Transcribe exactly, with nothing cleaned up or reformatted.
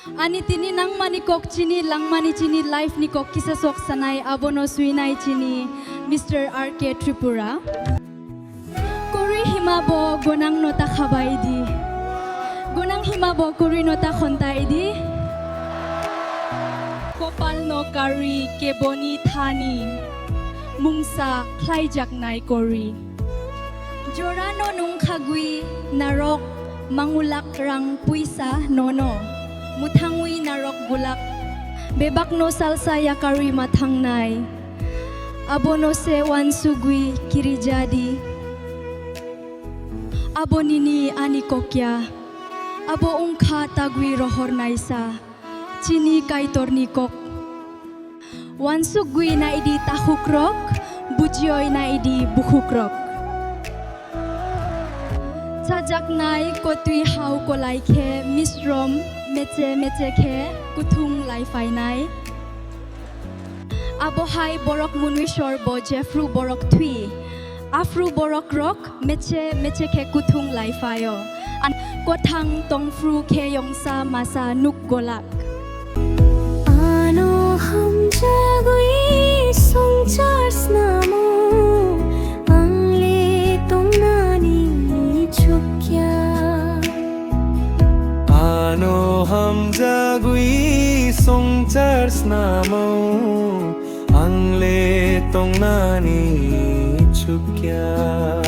Ani tini nangmani kok chini, langmani chini, life ni kok kisa sok sanai, abono suinai chini Mister R K Tripura. Kwrwi hima bo gwnang no ta khabai di. Gwnang hima bo kwrwi no ta khontai di. Kopal no karwi keboni thani. Mungsa khlaijaknai kwrwi. Jora no nung khagwi narok mangulak rang puisa nono. Muthangwi narok gulak. Bebak no salsa yakarwi mathangnai. Abono se wansugwi kirijadi. Abo nini ani kokya. Abo wngkha tagwi rohor naisa. Chini Kaitorni kok. Wansugwi naidi takhukrok, bujioi naidi bukhukrok. Chajaknai kotwi hao kolai khe misrom meche meche khe kuthung lai phainai. Abohai borok munwisor bo jephru borok thwi, aphru borok rok meche meche khe kuthung lai phaio. An kothang tongphru khe yongsa masa nuk golak. Ano hamjagwi songchar snamo, ang le tongnani chukya. Ano hamjagwi songchar snamo, ang le tongnani chukya.